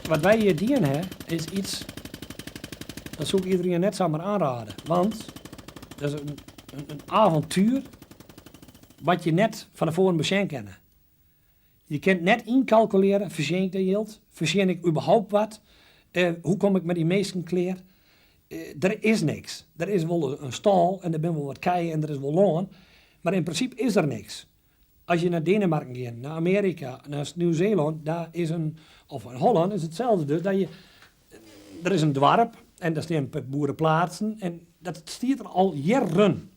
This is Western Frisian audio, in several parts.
Wat wy hjir dien ha, is iets dat soe ik iedereen net samar oanrade. Want dat is in avontuer wat je net fan tefoaren besjen kinne. Je kinne net ynkalkulearje, fertsjin ik dat jild? Fertsjin ik überhaupt wat? Hoe kom ik mei dy minsken klear? Der is niks. Der is wol in stâl en der binne wol wat kij en der is wol lân, mar yn prinsipe is der niks. As je nei Denemarken gean, nei Amearika, nei Nieuw-Zeelân, daar is in, of in Hollân is itselde dus, dat je, der is in doarp en dêr stean in pear boereplaatsen en dat stiet der al jierren.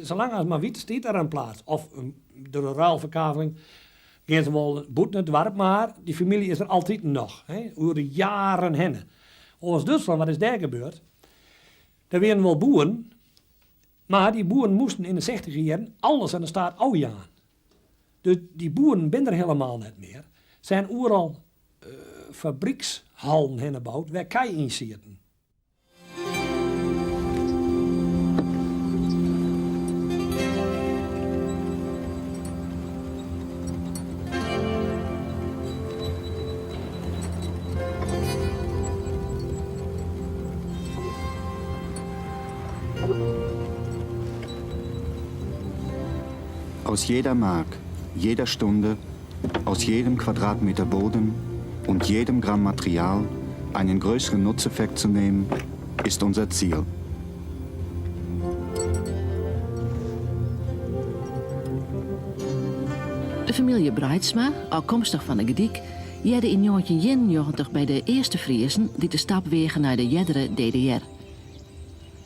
Salang as men wit stiet der in plaats. Of de ruilferkaveling gean se wol bûten it doarp, mar dy famylje is der altiten noch, oer de jaren hinne. Oast-Dútslân, wat is dêr gebeurd? Der wienen wol boeren, mar dy boeren moasten yn de sechtiger jierren alles oan de staat ôfjaan. Dus dy boeren binne der hielendal net mear. Zijn oeral fabrykshallen hinne boud wêr kij yn sieten. Aus jeder Mark, jeder Stunde, aus jedem Quadratmeter Boden und jedem Gramm Material einen größeren Nutzeffekt zu nehmen, ist unser Ziel. De famylje Breitsma, ôfkomstich fan 'e Gerdyk, hearde yn njoggentjin ienennjoggentich by de earste Friezen dy't de stap weagen nei de eardere DDR.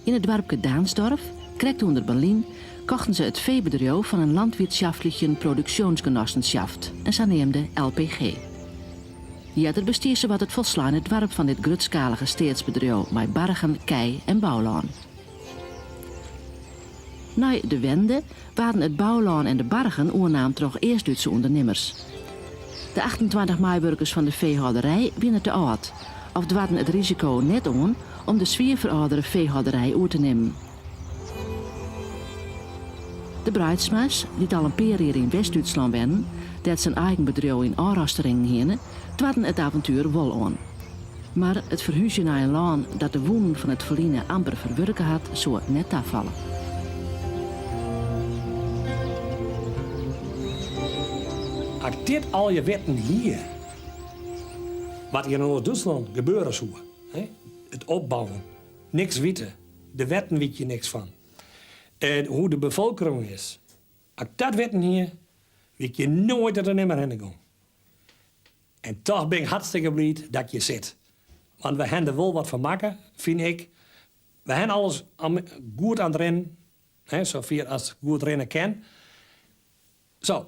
Yn it doarpke Dahnsdorf, krekt ûnder Berlyn, kochten se it feebedriuw fan in Landwirtschaftlichen Produktionsgenossenschaft, in saneamde LPG. Earder bestie sawat it folsleine doarp fan dit grutskalige steatsbedriuw mei bargen, kij en boulân. Nei de Wende waarden it boulân en de bargen oernaam troch East-Dútse ûndernimmers. De 28 meiwurkers fan de feehâlderij wiene te âld of doarden it risiko net oan om de swier ferâldere feehâlderij oer te nimmen. De Breitsma's, dy't al in pear jier yn West-Dútslân wennen, dêr't se in eigen bedriuw yn ôfrasteringen hiene, doarden it aventuer wol oan. Mar it ferhúzjen nei in lân dat de wûnen fan it ferline amper ferwurke hat, soe net tafalle. As ik dit allegear witten hie, wat hjir yn Noard-Dútslân gebeure soe, it opbouwen, niks witte, de wetten wit je niks fan, en hoe de befolking is, as ik dat witten hie, wie ik hjir noait en nimmer hinne gong. En toch bin ik hartstikke bliid dat ik hjir sit. Want we hawwe der wol wat fan makke, fyn ik. We hawwe alles goed oan it rinnen, safier as goed rinne kin. Zo,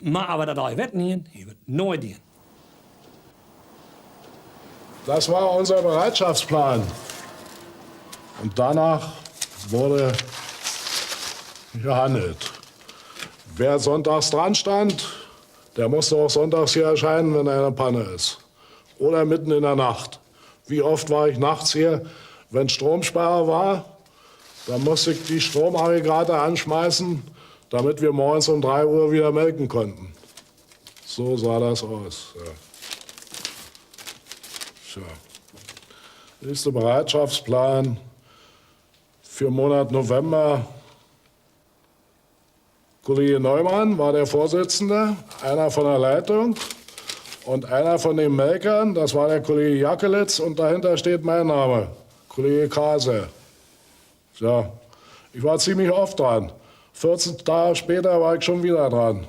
mar as we dat allegear witten hiene, hiene we it noait dien. Das war unser Bereitschaftsplan. Und danach wurde gehandelt. Wer sonntags dran stand, der musste auch sonntags hier erscheinen, wenn eine Panne ist. Oder mitten in der Nacht. Wie oft war ich nachts hier, wenn Stromsperre war? Da musste ich die Stromaggregate anschmeißen, damit wir morgens um 3 Uhr wieder melken konnten. So sah das aus. Ja. Tja. Nächster Bereitschaftsplan für Monat November. Kollege Neumann war der Vorsitzende, einer von der Leitung und einer von den Melkern, das war der Kollege Jakelitz und dahinter steht mein Name, Kollege Kase. Ja, ich war ziemlich oft dran. 14 Tage später war ich schon wieder dran.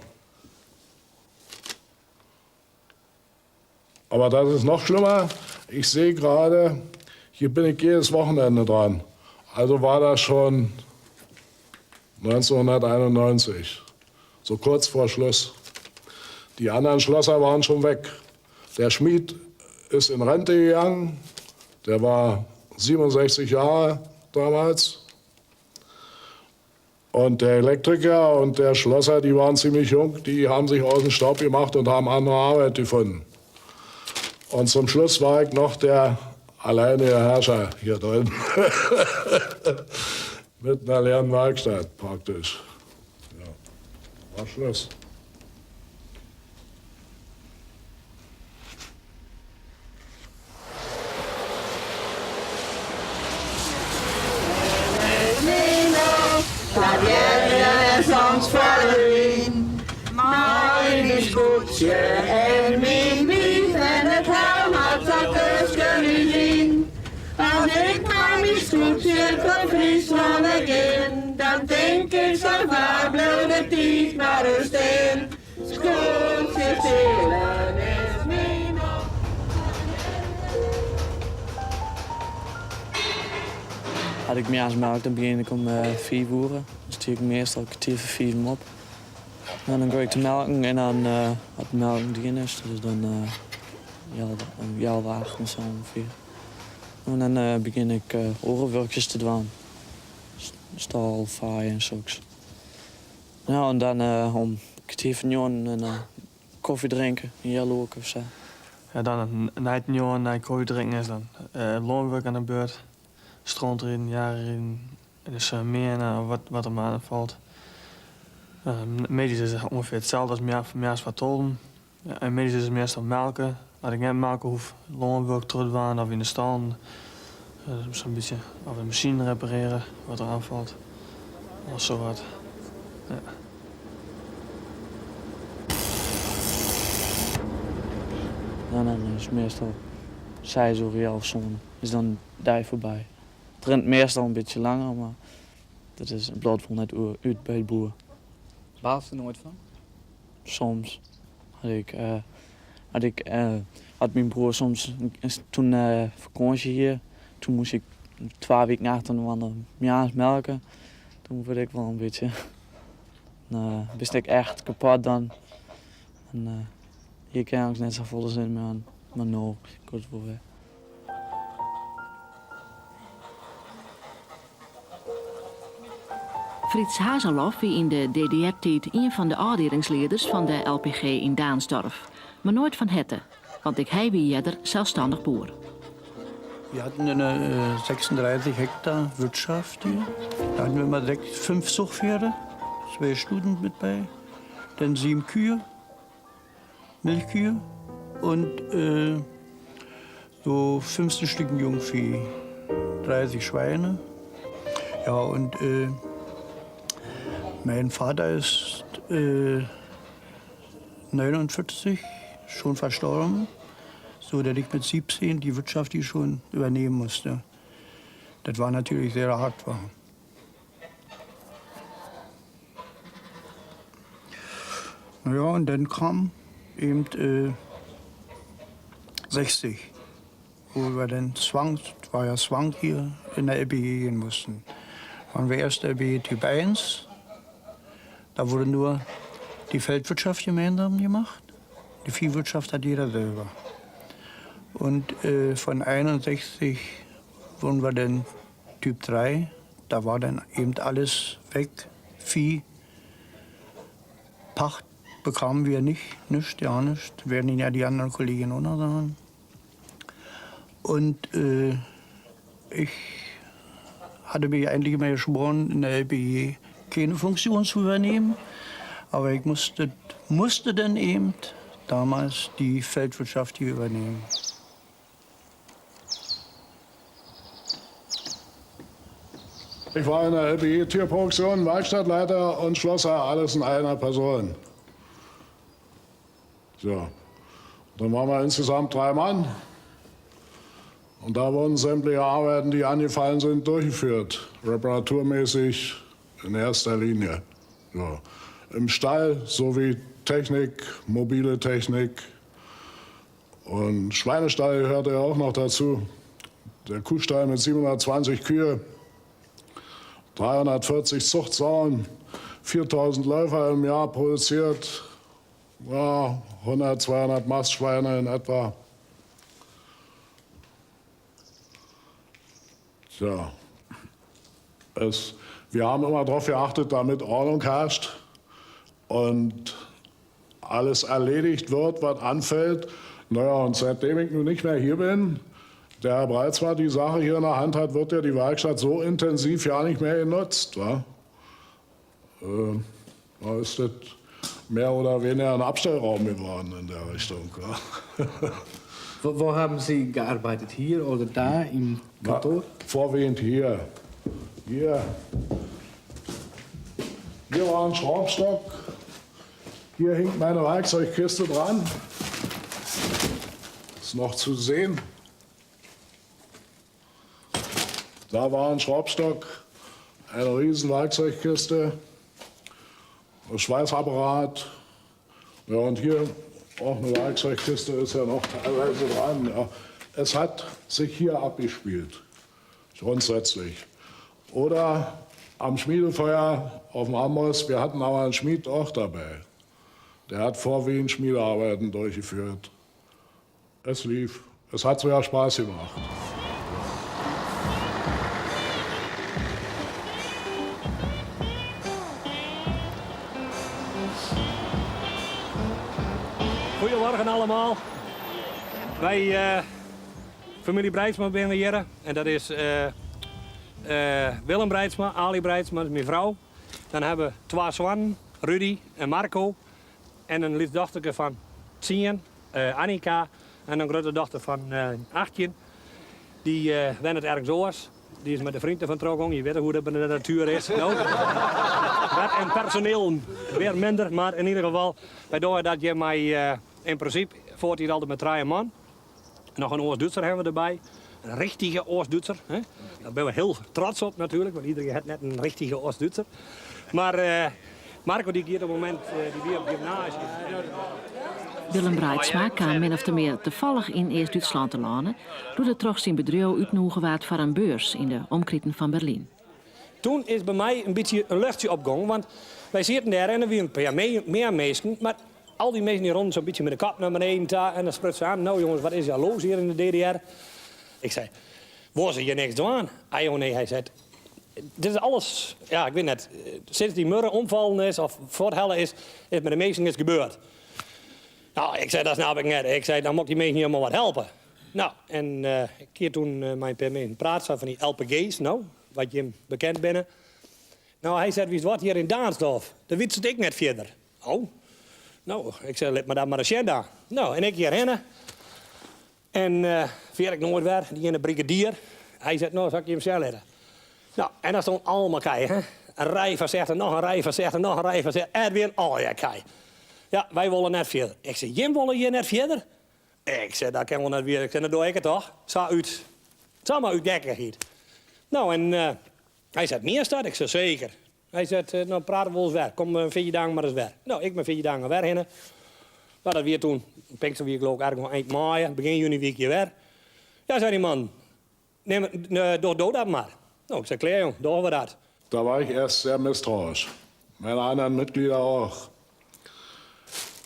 Aber das ist noch schlimmer. Ich sehe gerade, hier bin ich jedes Wochenende dran. Also war das schon 1991, so kurz vor Schluss. Die anderen Schlosser waren schon weg. Der Schmied ist in Rente gegangen, der war 67 Jahre damals. Und der Elektriker und der Schlosser, die waren ziemlich jung, die haben sich aus dem Staub gemacht und haben andere Arbeit gefunden. Und zum Schluss war ich noch der alleinige Herrscher hier drin. Mit einer leeren Werkstatt praktisch. Ja, war Schluss. Ons foar de wyn. Mei myn skûtsje en myn wiif en it helmhout sa tusken ús yn. As ik mei myn skûtsje troch Fryslân gean, dan tink ik sa faak, bliuw de tiid mar ris stean. Skûtsjesilen is myn As ik moarns melk, dan begjin ik om 5 oere. Dan stean ik meastal kertier foar fiven op. En dan gean ik te melken en dan as it melken dien is, dat is dan healwei achten sa ûngefear. En dan begjin ik oare wurkjes te dwaan. Stâl feie en soks. No en dan om kertier foar njoggenen kofje drinke, in healoerke of sa. Ja, dan nei it njoggenen, nei kofje drinken is dan lânwurk oan de beurt. Strontriden, jagerriden, dus meane of wat der mar oanfalt. Middeis is it ûngefear itselde as moarns foar tolven. En middeis is it meastal melke. As ik net melke hoef, lânwurk trochdwaan of yn de stâlen sa'n bytsje. Of de masine reparearje, wat der oanfalt. Of sowat. Ja. Dan is it meastal seis oere, healwei sânen is dan de dei foarby. It rint meastal in bytsje langer, mar dat is bliuwt wol net út by de boer. Baalst der noait fan? Soms. As ik, as ik, as myn broer soms toen fakânsje hie, toen moast ik twa wiken achterinoar moarns melke. Toen wurd ik wol in bytsje, dan bist ek echt kapot dan. En hie ik eigentlik net safolle sin mear oan, mar no giet it wol wer. Fritz Haseloff wie yn de DDR-tiid ien fan de ôfdielingslieders fan de LPG yn Daansdorf, mar noait fan herte, want ek hy wie earder selsstannich boer. Wir hatten eine 36 Hektar Wirtschaft hier. Da hatten wir immer sechs, fünf Zuchtpferde, zwei Stuten mit bei, dann sieben Kühe, Milchkühe und äh, so 15 Stück Jungvieh, 30 Schweine. Ja, und äh, mein Vater ist äh, 49 schon verstorben, so dass ich mit 17 die Wirtschaft die schon übernehmen musste. Das war natürlich sehr hart. War. Naja, und dann kam eben äh, 60, wo wir dann Zwang, war ja Zwang hier in der LPG gehen mussten. Waren wir erst LPG Typ 1, da wurde nur die Feldwirtschaft gemeinsam gemacht. Die Viehwirtschaft hat jeder selber. Und äh, von 61 wurden wir dann Typ 3. Da war dann eben alles weg. Vieh, Pacht bekamen wir nicht, nicht, ja nicht. Werden Ihnen ja die anderen Kollegen auch noch sagen. Und äh, ich hatte mir eigentlich immer geschworen, in der LPG keine Funktion zu übernehmen. Aber ich musste, musste dann eben damals die Feldwirtschaft hier übernehmen. Ich war in der LPG Tierproduktion, Werkstattleiter und Schlosser, alles in einer Person. So. Dann waren wir insgesamt drei Mann. Und da wurden sämtliche Arbeiten, die angefallen sind, durchgeführt. Reparaturmäßig in erster Linie. Ja. Im Stall sowie Technik, mobile Technik. Und Schweinestall gehörte ja auch noch dazu. Der Kuhstall mit 720 Kühe, 340 Zuchtsauen, 4000 Läufer im Jahr produziert, ja, 100, 200 Mastschweine in etwa. Tja, es, wir haben immer darauf geachtet, damit Ordnung herrscht und alles erledigt wird, was anfällt. Naja, und seitdem ich nun nicht mehr hier bin, der Herr Breitsma die Sache hier in der Hand hat, wird ja die Werkstatt so intensiv ja nicht mehr genutzt. Wa? Äh, da ist das mehr oder weniger ein Abstellraum geworden in der Richtung. Wa? Wo, wo haben Sie gearbeitet? Hier oder da im Kantoor? Vorwiegend hier. Hier. Hier war ein Schraubstock. Hier hängt meine Werkzeugkiste dran. Ist noch zu sehen. Da war ein Schraubstock, eine riesen Werkzeugkiste, ein Schweißapparat. Ja, und hier auch eine Werkzeugkiste ist ja noch teilweise dran. Ja. Es hat sich hier abgespielt, grundsätzlich. Oder am Schmiedefeuer auf dem Amboss, wir hatten aber einen Schmied auch dabei. Der hat vorwiegend Schmiedearbeiten durchgeführt. Es lief. Es hat sogar Spaß gemacht. Goedemorgen allemaal. Wij, uh, familie Breidsma, binne hjir. En dat is uh, uh, Willem Breidsma, Ali Breidsma, dat is mijn vrouw. Dan hebben we twee zwanen, Rudy en Marco. En een lief dochterke fan 10, Annika. En in grutte dochter fan 18. Dy uh, wennet ergens oars. Dy is mei de freon derfan troch gien. Je witte hoe't dat by de natuer is. No. Wurdt en personeel wer minder, mar yn ieder gefal, wy dogge dat hjir mei uh, yn prinsipe foartiid altyd mei trije man. Noch in Oast-Dútser hawwe we derby. In richtige Oast-Dútser. Hè? Dêr binne we hiel trots op natuerlik, want iedereen hat net in richtige Oast-Dútser. Mar uh, Marco dy giet op it momint uh, dy wie op gymnasium. Willem Breidsma kaam min of mear tafallich yn East-Dútslân telâne, doe't er troch syn bedriuw útnûge waard foar in beurs yn de omkriten fan Berlyn. Toen is by my in bytsje in ljochtsje opgongen, want wy sieten dêr en der wiene in pear mear minsken, mar al dy minsken dy rûnen sa'n bytsje mei de kop nei beneden ta en dan spruts se oan, no jonges, wat is hjir los hjir yn de DDR? Ik sei, wolle se hjir niks dwaan? Ah joh, nee, hy sei, dit is alles, ja, ik wit net, sinds dy muorre omfallen is of fuorthelle is, is mei de minsken niks gebeurd. No, ik sei, dat snap ik net. Ik sei, dan moat ik dy minsken hjir mar wat helpe. No, en uh, ik hie toen uh, mei in pear minsken praat, sa fan dy LPG's, no, wat jim bekend binne. No, hy sei, witst wat, hjir yn Daansdorf, dêr witte se it ek net fierder. Oh, no, ik sei, lit my dat mar ris sjen dan. No, en ik hjirhinne. En uh, ferjit ik noait wer, dy iene brigadier, hy sei, no, sil ik jim sjen litte. No, en dan stûn allegear kij, hè. In rij fan 60, noch in rij fan 60, noch in rij fan 60. En wiene allegear kij. Ja, wy wolle net fierder. Ik sei, jim wolle hjir net fierder? Ik sei, dat kin wol net wier. Ik sei, dan doch ik it toch? Sa út, samar út gekkichheid. No, en uh, hy sei, mienst dat? Ik sei, seker. Hy sei, no prate we wolris wer. Kom in 14 dagen mar ris wer. No, ik mei 14 dagen wer hinne. Mar dat wie toen, Pinkster wie geloof ik ergens ein maaie, begjin juny wie ik hjir wer. Ja, sei dy man, nim, doch do dat mar. No, ik sei, klear jong, dogge we dat. Da war ich erst sehr misstrauisch. Meine anderen Mitglieder auch.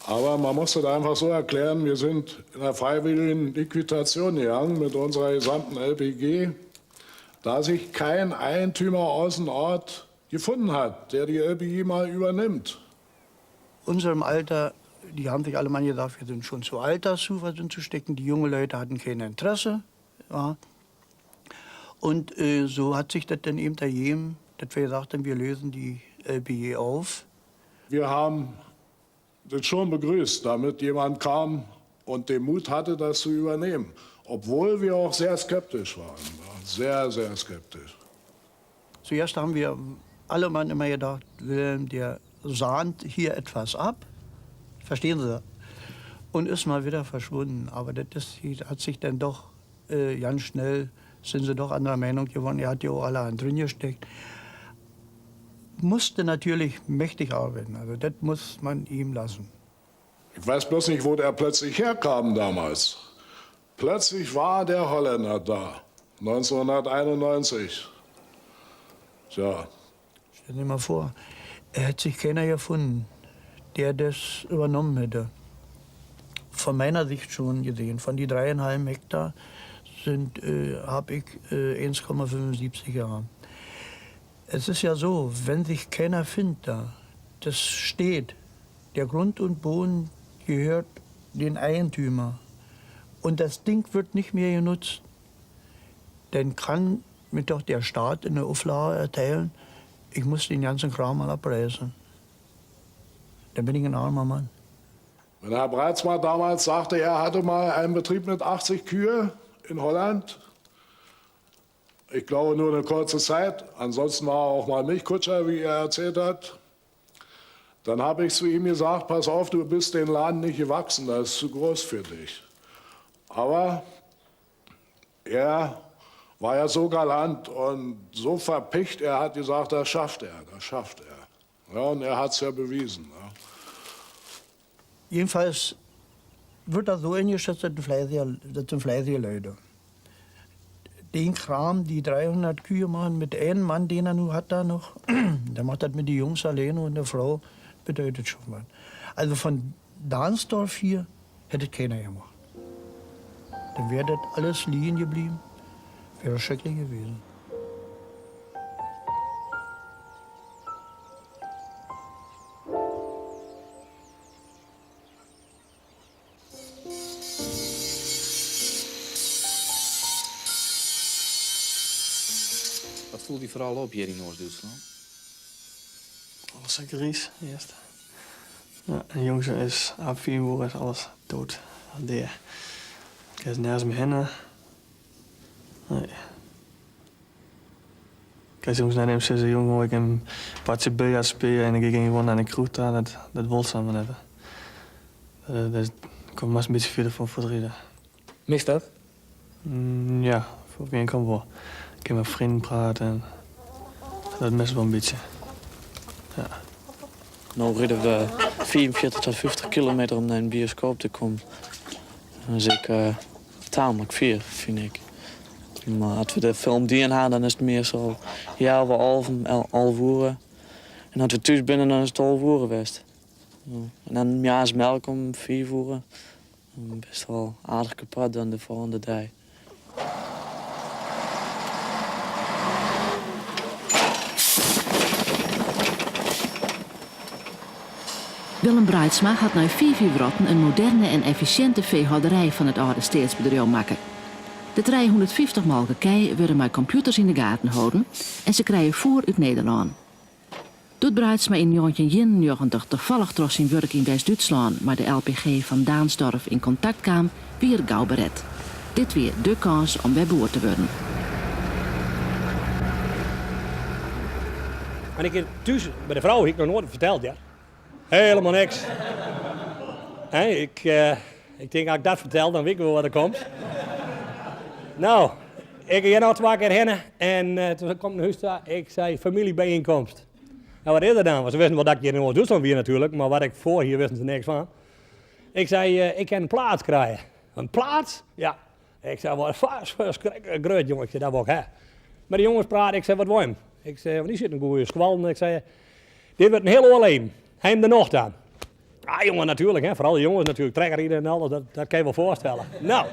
Aber man muss das einfach so erklären, wir sind in der freiwilligen Liquidation gegangen mit unserer gesamten LPG, da sich kein Eigentümer aus dem Ort gefunden hat, der die LPG mal übernimmt. Unserem Alter, die haben sich alle mal gedacht, wir sind schon zu alt dazu, was zu stecken. Die jungen Leute hatten kein Interesse. Ja. Und äh, so hat sich das dann eben ergeben, dass wir gesagt haben, wir lösen die LPG auf. Wir haben das schon begrüßt, damit jemand kam und den Mut hatte, das zu übernehmen. Obwohl wir auch sehr skeptisch waren. Sehr, sehr skeptisch. Zuerst haben wir alle Mann immer gedacht, Wilhelm, der sahnt hier etwas ab. Verstehen Sie? Und ist mal wieder verschwunden. Aber das ist, hat sich dann doch äh, ganz schnell, sind sie doch anderer Meinung geworden. Er hat ja auch alle Hand drin gesteckt. Musste natürlich mächtig arbeiten. Also das muss man ihm lassen. Ich weiß bloß nicht, wo der plötzlich herkam damals. Plötzlich war der Holländer da, 1991. Tja. Stell dir mal vor, er hätte sich keiner gefunden, der das übernommen hätte. Von meiner Sicht schon gesehen, von die 3,5 Hektar sind, äh, habe ich äh, 1,75 Jahre. Es ist ja so, wenn sich keiner findet da, das steht, der Grund und Boden gehört den Eigentümer und das Ding wird nicht mehr genutzt, dann kann mir doch der Staat eine Auflage erteilen, ich muss den ganzen Kram mal abreißen. Dann bin ich ein armer Mann. Wenn Herr Breitzmann damals sagte, er hatte mal einen Betrieb mit 80 Kühe in Holland, ich glaube nur eine kurze Zeit. Ansonsten war er auch mal Milchkutscher, wie er erzählt hat. Dann habe ich zu ihm gesagt, pass auf, du bist den Laden nicht gewachsen, das ist zu groß für dich. Aber er war ja so galant und so verpicht, er hat gesagt, das schafft er, das schafft er. Ja, und er hat es ja bewiesen. Ne? Jedenfalls wird das so eingeschätzt, das sind fleißige, das sind fleißige Leute. Den Kram, die 300 Kühe machen mit einem Mann, den er nun hat da noch, der macht das mit den Jungs alleine und der Frau, bedeutet schon was. Also von Dahnsdorf hier hätte keiner gemacht. Dann wäre das alles liegen geblieben. Wäre schrecklich gewesen. Wat foel dy foaral op hjir yn Oast-Dútslân? Alles sa griis earst. Ja, en jûns is ab fiif oere is alles dood. Dea. Kinst nergens mear hinne. Nee. Kinst jûns net even sizze, jong, wol ik in partsje biljart spylje en dan gean ik gewoan nei de kroech ta. Dat, dat wol samar net. Dat komt moatst in bytsje fierder fan fuortride. Mist dat? Mm, ja, foar ien kant wol. Ik kin mei freonen prate en dat mist wol in bytsje. Ja. No ride we 45 tot 50 kilometer om nei in bioskoop te kommen. Dat is ek tamelijk fier, fyn ik. Mar as we de film dien ha, dan is it meastal healwei alven, 11 oere. En as we thús binne, dan is it 12 oere west. En dan moarns melke om 5 oere. Dan bist al aardich kapot dan de folgjende dei. Willem Breidsma hat nei fiif jier wrotten in moderne en effisjinte feehâlderij fan it âlde steatsbedriuw makke. De 350 molke kij wurde mei kompjûters yn de gaten holden en se krije foer út Nederlân. Doe't Breidsma yn 1991 tafallich troch syn wurk yn West-Dútslân mei de LPG fan Dahnsdorf yn kontakt kaam, wie er gau beret. Dit wie dé kâns om wer boer te wurden. En ik thús by de frou hie ik noch noait ferteld, hear. Helemaal niks. Hè, ik, eh, ik tink, as ik dat fertel, dan wit ik wol wat der komt. No, ik gean noch twa kear hinne en eh, toen kom ik nei hûs ta, ik sei familiebijeenkomst. Nou, wat is der dan? Want se wisten wol dat ik hjir yn Oast-Dútslân wie natuerlik, mar wat ik foar hie, wisten se niks fan. Ik sei, eh, ik kin in plaats krije. In plaats? Ja. Ik sei, wat ferskriklik grut, jonge. Ik sei, dat wol ik ha. Mei de jonges prate, ik sei, wat wol jim? Ik sei, want dy sit in goede skoallen. Ik sei, dit wurdt in hiel oar leven. Ha jim der nocht aan? Ah, jonge, natuerlik, hè. Foaral de jonges natuerlik. Trekkerride en alles, dat, dat kin je wol foarstelle. No,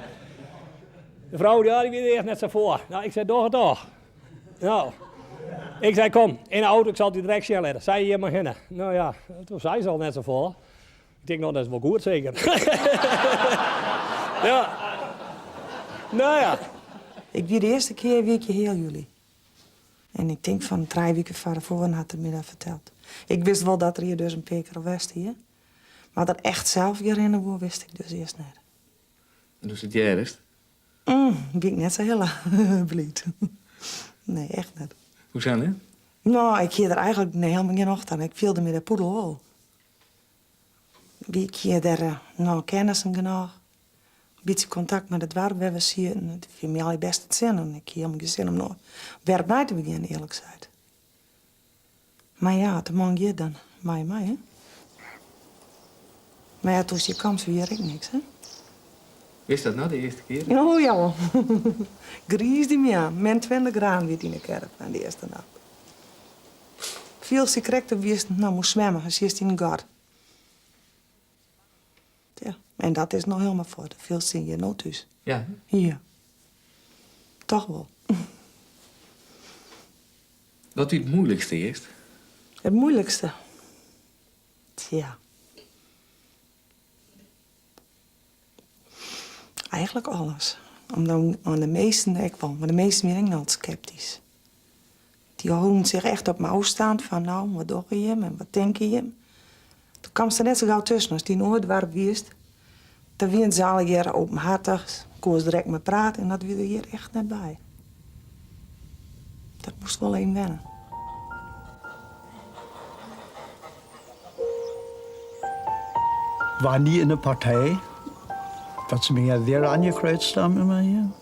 de frou, ja, dy wie der earst net sa foar. No, ik sei, doch it toch. No, ik sei, kom, yn de auto, ik sil it dy direkt sjen litte. Sy hjir mar hinne. No ja, toen sei se al net safolle. Ik tink, no, dat is wol goed seker. ja. No ja. Ik wie de earste kear wie ik hjir heal july. En ik tink fan trije wiken fan tefoaren hat er my dat ferteld. Ik wist wol dat er hjir dus in pear kear al west hie. Mar dat echt sels hjir rinne woe, wist ik dus earst net. En doe'tst it heardest? Mm, wie ik net sa hiel bliid. Nee, echt net. Hoesa net? No, ik hie der eigenlik nee, helemaal gjin nocht oan. Ik fielde my der poedelhol. Wie ik hie der no kennissen genôch. In bytsje kontakt mei it doarp wêr't we sieten. It wie my allegear bêst it sin en ik hie helemaal gjin sin om no wer opnij te begjinnen, earlik sein. Mar ja, as de man giet, dan mei je mei, hè? Mar ja, doe'tst hjir kaamst wie hjir ek niks, hè? Wist dat noch, de earste kear? Oh ja, griis dy my oan. Min 20 graden wie it yn de caravan de earste nacht. Fielst dy krekt of wiest no moast swimme, dan sietst yn in gat. Ja, en dat is noch hielendal fuort. Fielst dy hjir no thús. Ja. Ja. Toch wol. Wat wie it muoilikste earst? It muoilikste? Tsja. Eigenlik alles. Omdat de measten ek wol, mar de measten wiene ek noch skeptysk. Dy holden sich echt op in ôfstân fan no, wat dogge jim en wat tinke jim. Doe kaamst der net sa gau tusken. Ast yn in oar doarp wiest, dan wiene se allegearre openhartig, koest direkt mei prate en dat wie der hjir echt net by. Dat moast wol even wenne. War nie in der Partei, was sie mir ja sehr angekreuzt haben immer hier.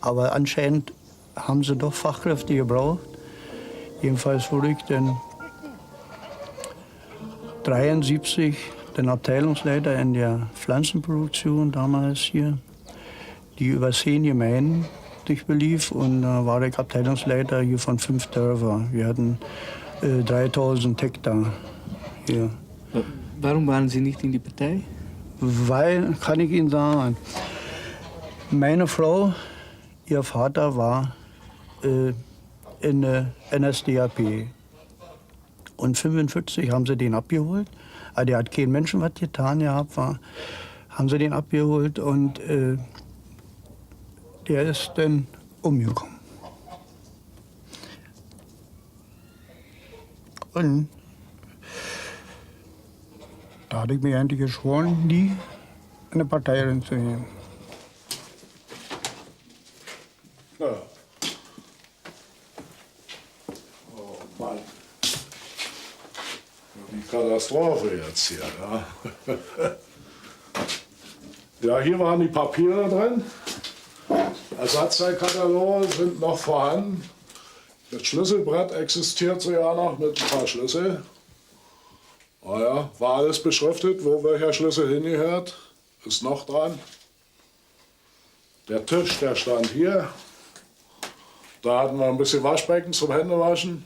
Aber anscheinend haben sie doch Fachkräfte gebraucht. Jedenfalls wurde ich dann 73 den Abteilungsleiter in der Pflanzenproduktion damals hier, die über 10 Gemeinden sich belief. Und da war ich Abteilungsleiter hier von 5 Dörfern. Wir hatten 3000 Hektar hier. Warum waren Sie nicht in die Partei? Weil, kann ich Ihnen sagen, meine Frau, ihr Vater war in der NSDAP. Und 45 haben sie den abgeholt. Also der hat keinen Menschen was getan gehabt, war, haben sie den abgeholt und der ist dann umgekommen. Und da hatte ich mir eigentlich geschworen, nie in eine Partei reinzugehen. Ja. Oh Mann. Die Katastrophe jetzt hier. Ja. Ja, hier waren die Papiere drin. Ersatzteilkataloge sind noch vorhanden. Das Schlüsselbrett existiert sogar noch mit ein paar Schlüssel. Ah ja, war alles beschriftet, wo welcher Schlüssel hingehört. Ist noch dran. Der Tisch, der stand hier. Da hatten wir ein bisschen Waschbecken zum Händewaschen.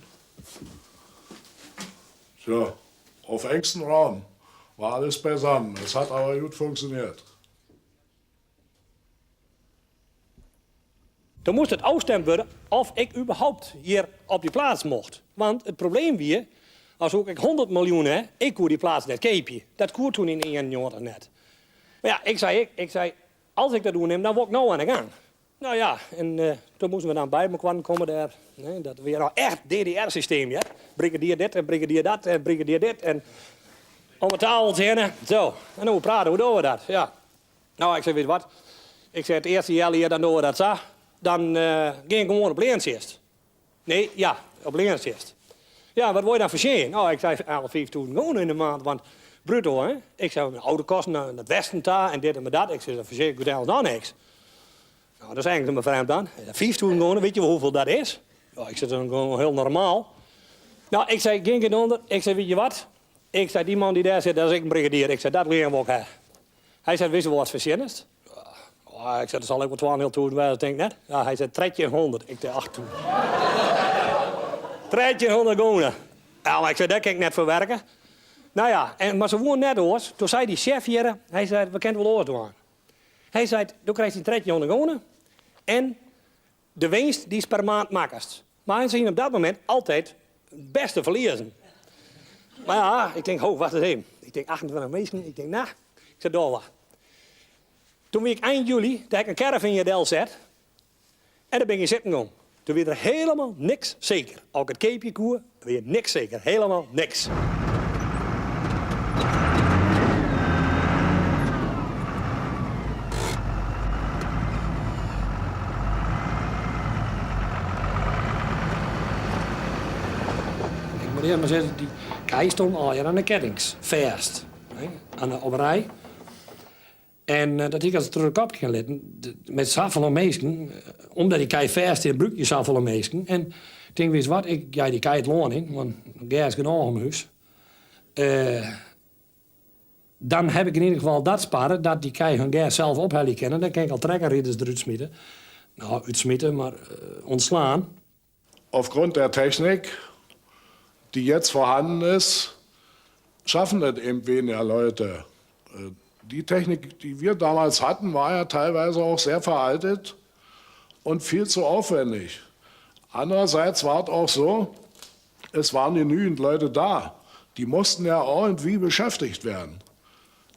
Tja, auf engstem Raum war alles beisammen. Es hat aber gut funktioniert. Dan moest het afstemd worden of ik überhaupt hier op die plaats mocht. Want het probleem wie, als ook ik 100 miljoen hè, ik koe die plaats net keepje. Dat koe toen in 91 net. Maar ja, ik zei, als ik dat doe, neem, dan word ik nou aan de gang. Nou ja, en toen moesten we dan bij elkaar komen daar. Nee, dat weer nou echt DDR-systeem, ja. Brigadier dit en brigadier dat en brigadier dit en om de tafel heen. Zo, en dan praten, hoe doen we dat? Ja. Nou, ik zei, weet je wat? Ik zei, het eerste jaar hier, dan doen we dat zo. Dan ging ik gewoon op leernsist. Nee, ja, op leernsist. Ja, wat wil je dan voorzien? Nou, ik zei, al 5000 gewoon in de maand, want bruto, hè? Ik zei, mijn oude kosten naar het westen daar en dit en dat. Ik zei, dat verzeker ik uiteindelijk nog niks. Nou, dat is eigenlijk mijn vreemd dan. 5000 gewoon, weet je wel hoeveel dat is? Ja, ik zei, dat is gewoon heel normaal. Nou, ik zei, ging ik onder. Ik zei, weet je wat? Ik zei, die man die daar zit, dat is ik een brigadier. Ik zei, dat leren we ook, hè. Hij zei, wist je wat verzin is? Oh, ik zei, dat zal ik wel 12.500 zijn, denk ik net. Ja, hij zei, 1300. Ik zei, ach toe. 1300 gulden. Ja, maar ik zei, daar kan ik net voor werken. Nou ja, en, maar ze woon net hoor. Toen zei die chef hier, hij zei, we kennen wel oors doen. Hij zei, toen krijg je een 1300 gulden. En de winst die is per maand makkest. Maar ze zien op dat moment altijd het beste verliezen. Maar ja, ik denk, ho, wacht eens even. Ik denk, 28 mensen. Ik denk, nou, ik zei, door wat. Toen ben ik eind juli, daar heb ik een caravan in je zet. En daar ben ik zitten gegaan. Toen werd er helemaal niks zeker. Ook het keepje koer, weer niks zeker. Helemaal niks. Ik moet eerst maar zeggen, die kei stond al aan de kettings, vast. Hè, aan de, op rij. En dat ik als terug op gaan litten, met zoveel mensen, omdat die kei vast is, gebruik je zoveel mensen. En ik denk, weet je wat, ik ga die kei het loon in, want gas is genoeg om huis. Dan heb ik in ieder geval dat sparen, dat die kei hun gas zelf ophalen kunnen. Dan kan ik al trekkerrijders eruit smieten. Nou, uitsmieten, maar ontslaan. Aufgrund der Technik, die jetzt vorhanden ist, schaffen das eben weniger Leute. Die Technik, die wir damals hatten, war ja teilweise auch sehr veraltet und viel zu aufwendig. Andererseits war es auch so, es waren genügend Leute da. Die mussten ja irgendwie beschäftigt werden.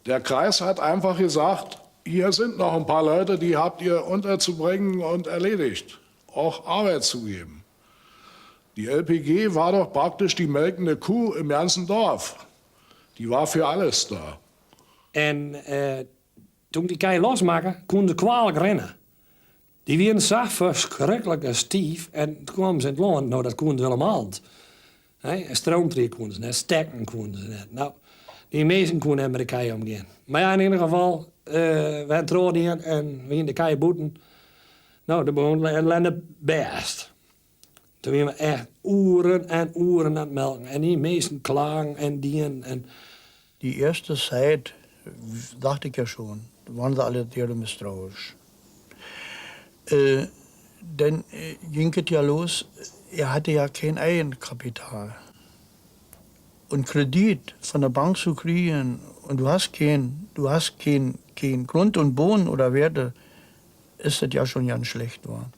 Der Kreis hat einfach gesagt, hier sind noch ein paar Leute, die habt ihr unterzubringen und erledigt. Auch Arbeit zu geben. Die LPG war doch praktisch die melkende Kuh im ganzen Dorf. Die war für alles da. En toen die kei losmaken, konden ze kwalijk rennen. Die werden zo verschrikkelijk stief en toen kwamen ze in het land. Nou, dat konden ze helemaal niet. Hè? En stroomtrek konden ze net, stekken konden ze net. Nou, Dy minsken koene net mei de kij omgean. Mar ja, yn ieder gefal, we ha trochdien en we hiene de kij bûten. No, doe begûn de ellende bêst. Doe wiene we echt oeren en oeren oan it melken en dy minsken klagen en dienen en. Die erste Zeit, dachte ik ja schon, waren sie alle sehr misstrauisch. Äh, denn äh, ging es ja los, er hatte ja kein Eigenkapital. Und Kredit von der Bank zu kriegen und du hast kein, du hast kein, kein Grund und Boden oder Werte, ist das ja schon ganz schlecht war.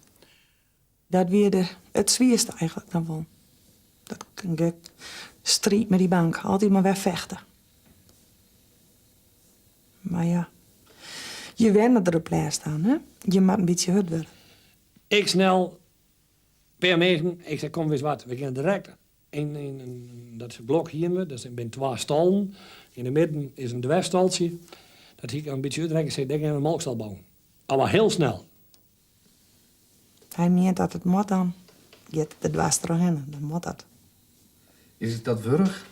Dat wie de, it swierste eigenlik noch wol. Dat striid mei dy bank, altyd mar wer fechte. Mar ja, je wenne der op 't lêst oan, hè? Je moatte in bytsje hurd wurde. Ik snel, pear minsken, ik sei kom witst wat, we gean direkt yn, yn dat blok hiene we, dat binne twa stallen, yn de midden is in dwersstaltsje, dat hie ik in bytsje útrekkene, ik sei dêr gean we in molkstal bouwen. Mar hiel snel. Hy mient dat it moat dan giet er dwers trochhinne, dan moat dat. Is it dat wurdich?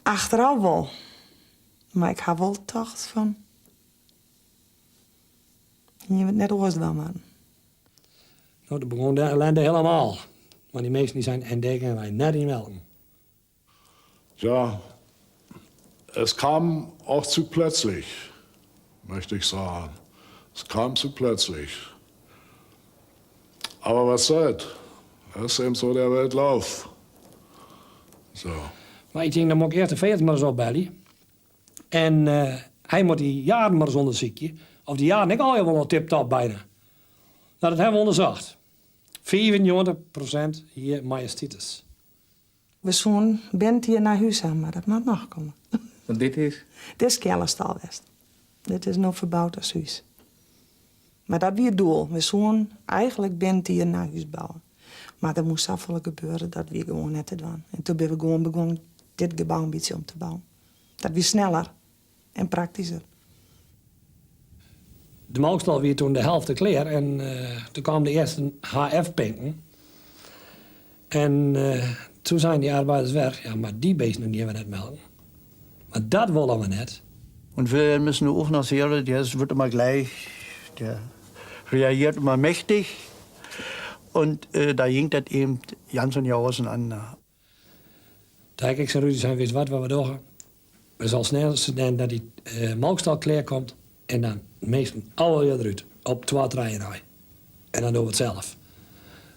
Achterôf wol. Mar ik ha wol tocht fan. Hiene we it net oars dwaan moatten. No, doe begûn de ellende hielendal. Want dy minsken dy seinen, en dêr gean wy net yn melken. Ja, es kam auch zu plötzlich, möchte ich sagen. Es kam zu plötzlich. Aber was soll's? Das ist eben so der Welt Lauf. So. Mar ik tink, dan moat ik earst de feearts mar ris opbelje. En hy moat dy jaren mar ris ûndersykje oft dy jaren ek allegear wol al tip-top binne. No, dat hawwe we ûndersocht. 95% hie mastitis. We soenen binnentiid in nij hûs ha, mar dat moat noch komme. Want dit is? Dit is keallestal west. Dit is no ferboud as hûs. Mar dat wie it doel. We soenen eigenlik binnentiid in nij hûs bouwe. Mar der moast safolle gebeure, dat wie gewoan net te dwaan. En doe binne we gewoan begûn dit gebou in bytsje om te bouwen. Dat wie sneller en praktysker. De molkstal wie doe de helte klear en doe kamen de earste HF-pinken. En doe seinen dy arbeiders wer, ja, mar dy bisten gean we net melken. Mar dat wolle we net. Und Wilhelm ist nu auch noch sehr, der wird immer gleich, der reagiert immer mächtig. Und äh, da ging das eben ganz und ja auseinander. Doe ha ik tsjin Rudy sein, witst wat, wat we dogge? We sille snel sjen dat dy molkstal klear komt en dan minsken allegear derút op twa, trije nei. En dan dogge we it sels.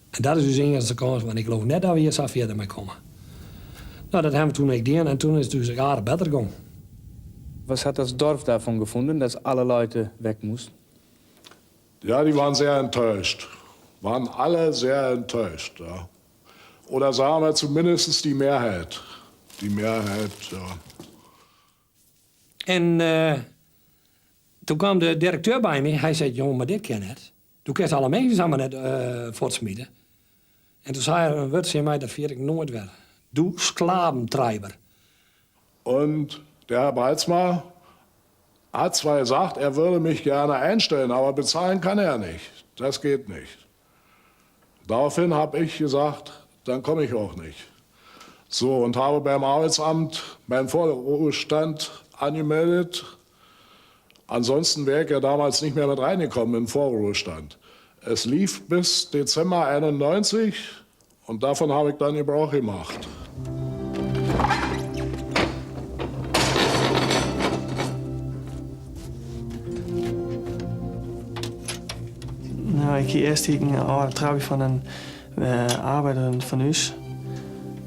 En dat is ús iennichste kâns, want ik leau net dat we hjir sa fierder mei komme. No, dat hawwe we doe ek dien en doe is it ús aardich better gien. Was hat das Dorf davon gefunden, dass alle Leute weg mussten? Ja, die waren sehr enttäuscht. Waren alle sehr enttäuscht. Ja. Oder sagen wir zumindest die Mehrheit. Die Mehrheit, ja. En doe kaam de direkteur by my. Hy sei, jonge, mar dit kin net. Do kinst alle minsken samar net fuortsmite. En doe sei er in wurd tsjin my, dat ferjit ik noait wer. Du Sklaventreiber. Und der Herr Breitsma hat zwar gesagt, er würde mich gerne einstellen, aber bezahlen kann er nicht. Das geht nicht. Daraufhin habe ich gesagt, dann komme ich auch nicht. So, und habe beim Arbeitsamt meinen Vorruhestand angemeldet. Ansonsten wäre ich ja damals nicht mehr mit reingekommen in den Vorruhestand. Es lief bis Dezember 91 und davon habe ich dann Gebrauch gemacht. No, ik hie earst hie ik in âlde Trabi fan in arbeider fan ús.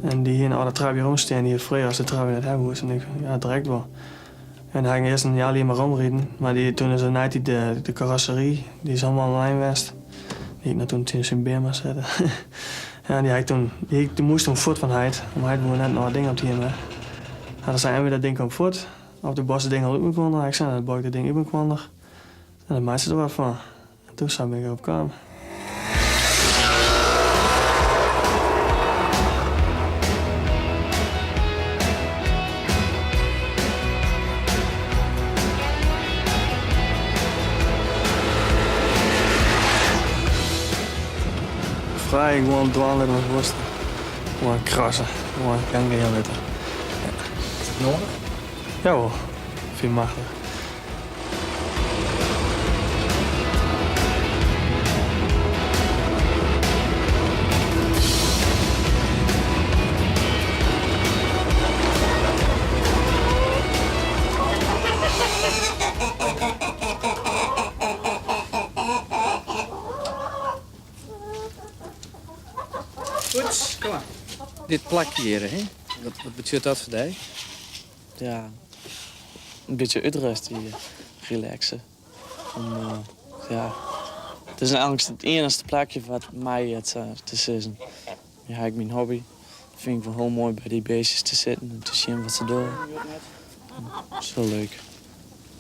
En dy hie in âlde Trabi rûnstean. Dy hie frege oft de Trabi net hawwe woe. En ik, ja, direkt wol. En ha ik earst in healjier mei rûnriden. Mar dy, doe is er neitiid de, de karossery, dy is hielendal lij west. Dy hie ik noch doe tsjin syn beam setten. Ja, dy ha ik doe, dy, dy moast doe fuort fan heit. Want heit woe net in âld ding op it hiem ha. Dan sei hy, dat ding komt fuort. Of do boust it ding al út mekoar. Ik sei, dan bou ik dat ding út mekoar. En dan meitsje der wat fan. En doe sa bin ik derop kaam. Frij gewoan dwaan litte wat wolst. Gewoan krasse, gewoan gang gean litte. nedich? Jawol, fyn ik machtich. Goed, kom mar. Dit plakje hjir, hè? Wat, wat betsjut dat foar dy? Ja, in bytsje útrêste hjir, relaxe. Om, eh, ja, it is eigentlik it iennichste plakje wat my heart te sizzen. Ja, ha ik myn hobby. Fyn ik wol hiel moai by dy beestjes te sitten en te sjen wat se dogge. Dat is wol leuk.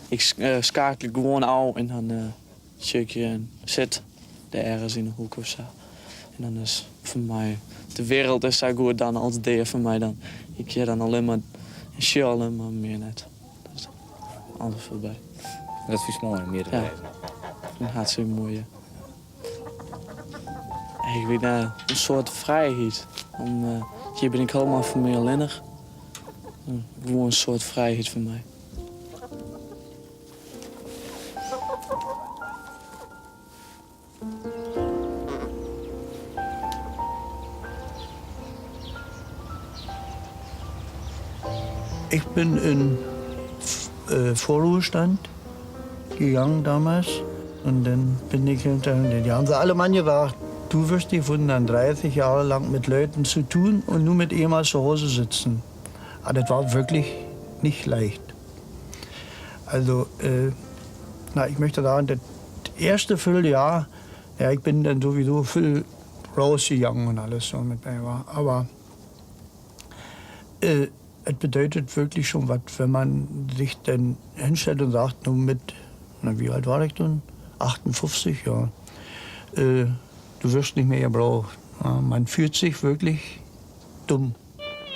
Ik eh, skakelje gewoan ôf en dan uh, sjoch ik en sit dêr ergens yn 'e hoek of sa. En dan is foar my de wereld is sa goed dan als dea foar my dan. Ik hear dan allinne mar en sjoch allinne mar mear net. Dat is alles foarby. Dat fynst moai om hjir te wêzen? Ja, hartstikke moai, ja. Ik wit net, in soart frijheid. Om, uh, hjir bin ik hielendal foar my allinnich. Gewoan in soart frijheid foar my. Ich bin in äh, Vorruhestand gegangen damals. Und dann bin ich hinterher, die haben sie alle Mann gesagt, du wirst dich wundern, 30 Jahre lang mit Leuten zu tun und nur mit Ema zu Hause sitzen. Aber das war wirklich nicht leicht. Also, äh, na, ich möchte sagen, das erste Vierteljahr, ja, ich bin dann sowieso viel rausgegangen und alles so mit bei war. Aber äh, es bedeutet wirklich schon was, wenn man sich dann hinstellt und sagt, nun mit, na, wie alt war ich denn? 58, ja. Äh, du wirst nicht mehr gebraucht. Ja, man fühlt sich wirklich dumm.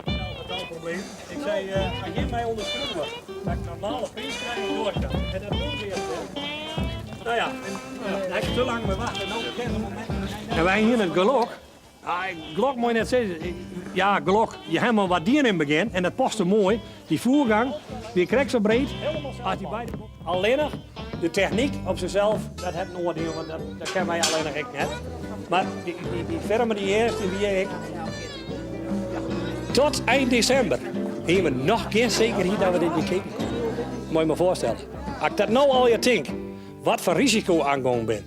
Ik sei, as jim my ûnderskriuwe dat ik normale priis krij, dan doch ik dat. En dat doen se earst net. No ja, en dêr ha ik te lang mei wachte. No kin it momint. En wy hiene it gelok, gelok moat je net sizze, ja gelok, je hawwe mar wat dien yn it begjin en dat paste moai. Dy foergang wie krekt sa breed as dy beide. Allinnich de technyk op sichsels, dat hat in oardiel, want dat, dat kinne wy allinnich ek net. Mar dy, dy, dy firma dy earst, dy wie ek. Tot ein desimber hiene we noch gjin sekerheid dat we dit hjir keapje koene. Moat je mar foarstelle. As ik dat no allegear tink, wat foar risiko oangongen bin.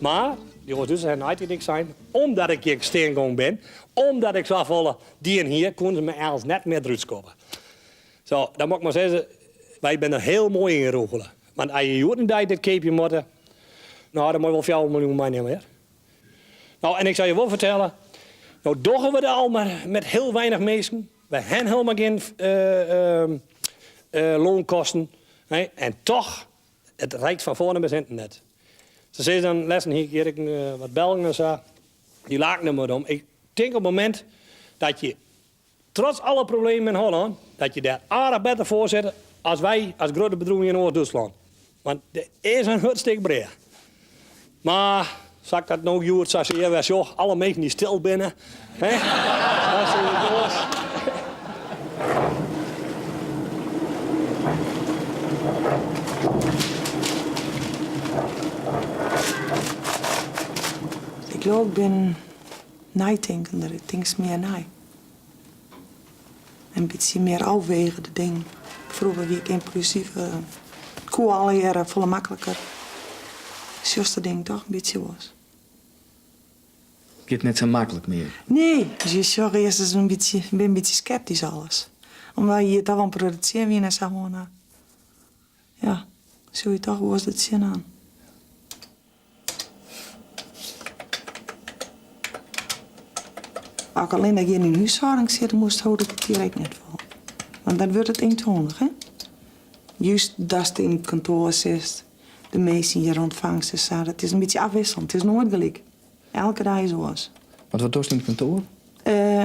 Mar, dy oars dus ha neitiid ek sein, omdat ik hjir stean gong bin, omdat ik safolle dien hie, koene se my eins net mear derút skoppe. Zo, dan moat ik mar sizze, wy binne der hiel moai yn rûgele. Want as je hjoed-en-dei dit keapje moatte, no, dan moat je wol 4 miljoen meinimme, hear. No, en ik sil je wol fertelle, no dogge we dat al mar met hiel weinich minsken. Wy hawwe hielendal gjin loankosten. En toch, it reikt fan foaren bis hinten net. Se sizze dan, lêsten hie ik hjir ek wat Belgen en sa, dy laken der mar om. Ik tink op it momint dat je Trots alle problemen yn Hollân, dat je dêr aardich better foar sitte as wy as grutte bedriuwen yn Oast-Dútslân. Want der is in hurd stik brea. Mar sa ik dat no hjoed sa sear wer sjoch, alle minsken dy't stil binne, hè, dan sis ik oars. Ik leau ik bin neitinkender, ik tink mear nei. In bytsje mear ôfwege de dingen. Froeger wie ik ympulsyf, it koe allegearre folle makliker. Sjochst de dingen toch in bytsje oars. Giet net sa maklik mear? Nee, dus je sjogge earst ris in bytsje, bin in bytsje skeptysk alles. Omdat je hjir toch wol in protte tsjin wiene en sa oan. Ja, sjogge je toch oars der tsjinoan. As ik allinnich hjir yn myn húshâlding sitte moast, hold ik it hjir ek net fol. Want dan wurdt it ientoanich, hè? Just datst yn it kantoar sitst, de minsken hjir ûntfangst en sa, dat is in bytsje afwisselend. It is noait gelyk. Elke dei is oars. Want wat dochst yn it kantoar?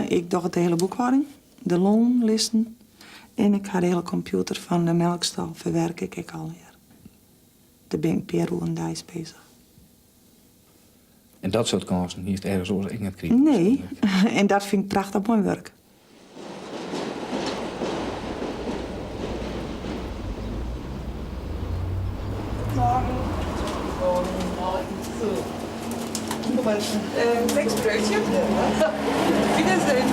Ik doch de hiele boekhâlding, de loanlisten en ik ha de hiele kompjûter fan de melkstal ferwerk ik ek allegear. Dêr bin ik in pear oeren deis beuzich. En dat soart kânsen hiest ergens oars ek net krigen? Nee, en dat fyn ik prachtich moai wurk. Sechs Brötchen. Wiedersehen.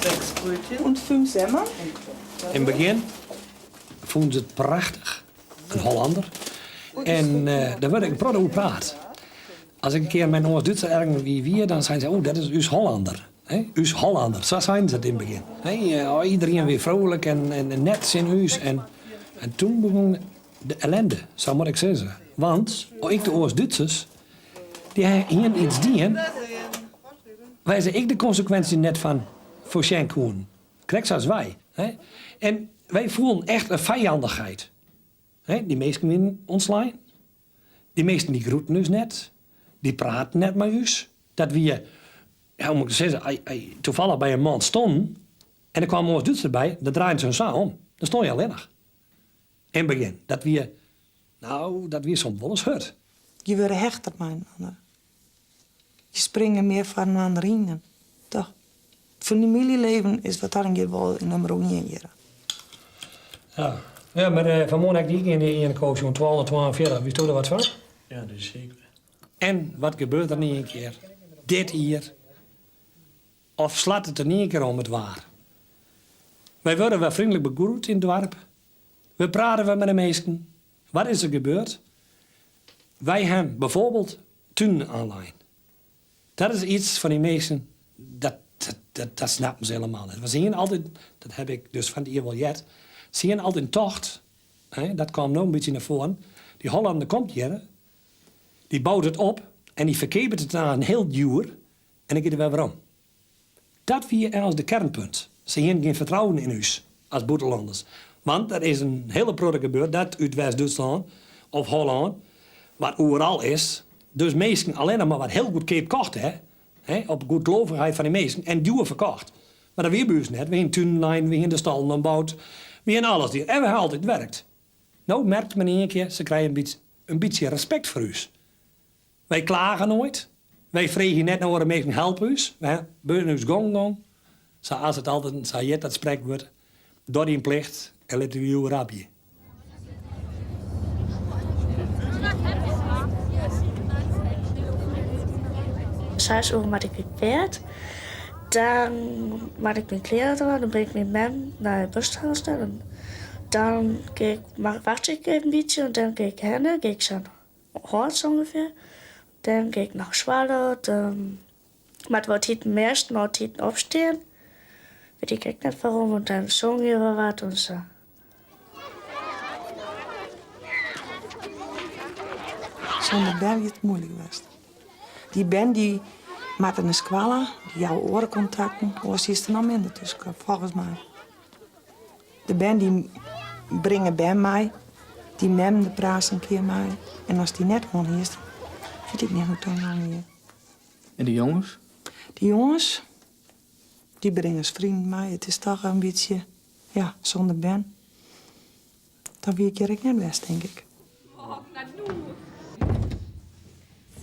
Sechs Brötchen. Und fünf Semmeln. In it begjin fûnen se it prachtich, in Hollander. En dêr wurdt ek in protte oer praat. As ik in kear mei in Oast-Dútser ergens wie, dan seinen se, oh, dat is ús Hollander. Us Hollander, sa seinen se it yn it begjin. Iderien wie frolik en net tsjin ús. En toen begûn de ellende, sa moat ik sizze. Want ek de Oast-Dútsers, dy hienen iets dien wêr't se ek de konsekwinsje net fan foarsjen koenen. Krekt sa as wy. En wy foelen echt in fijandichheid. Dy minsken wienen ûntslein. Dy minsken dy groeten ús net. Dy praten net mei ús. Dat wie, ja, hoe moat ik it sizze, tafallich by in man stonden en der kwam in Oast-Dútser by, dan draaiden se hun sa om. Dan stond je allinnich. In it begjin. Dat wie, no, dat wie soms wolris hurd. Je wurde hechter mei inoar. Je springe mear foar inoar yn. Toch? It famyljeleven is wat dat oangiet wol nûmer ien hjir. Ja, ja mar eh, fan 'e moarn ha ik dy yn de iene ko sjoen, 242. Witsto der wat fan? Ja, dat is seker. En wat gebeurt der yn ien kear? Dit jier. Of slacht it in ien kear om it waar? Wy wurde wer freonlik begroet yn it doarp. We prate wer mei de minsken. Wat is der gebeurd? Wy hawwe byfoarbyld tunen oanlein. Dat is iets fan dy minsken, dat, dat, dat snappen se hielendal net. We seinen altyd, dat ha ik dus fan it jier wol heard, se hienen altyd tocht, hè, dat kaam no in bytsje nei foaren, dy Hollander komt hjir, dy bout it op en dy ferkeapet it dan hiel djoer en dan giet er wer werom. Dat wie eins de kearnpunt. Se hienen gjin fertrouwen yn ús as bûtenlanners. Want der is in hiele protte gebeurd dat út West-Dútslân of Hollân, wat oeral is, dus minsken allinnich mar wat hiel goedkeap kocht hè, hè, op goedgelovichheid fan dy minsken en djoer ferkocht. Mar dat wie by ús net. We hienen tunen lein, we hienen de stallen omboud, we hienen alles dien en we ha altyd werkt. No merkt men yn ien kear, se krije in bytsje respekt foar ús. Wy klage noait. Wy freegje net nei oare minsken help ús. Wy binne ús gong gong. Sa as it altyd sa hjit dat sprekwurd, doch dyn plicht en lit de liuw rabje. Seis oere moat ik út bêd. Dan moat ik myn klean oandwaan. Dan bringt myn mem nei de bushalte. Dan gean ik, wachtsje ik even in bytsje en dan gean ik hinne. Gean ik sa'n Hâlds ûngefear. Dan gean ik nei skoalle. Dan moatte we altyd measten altyd opstean. Wit ik ek net wêrom, want dan songen we wat en sa. Sûnder bern wie it muoilik west. Dy bern dy moatte nei skoalle, dy jouwe oare kontakten, oars hiest der noch minder tusken, folgens my. De bern dy bringe bern mei, dy memmen de praatst in kear mei. En ast dy net hân hiest, wit ik net hoe't it dan gong wie. En de jonges? De jonges, dy bringe freonen mei. It is toch in bytsje, ja, sûnder bern. Dan wie ik hjir ek net west, tink ik.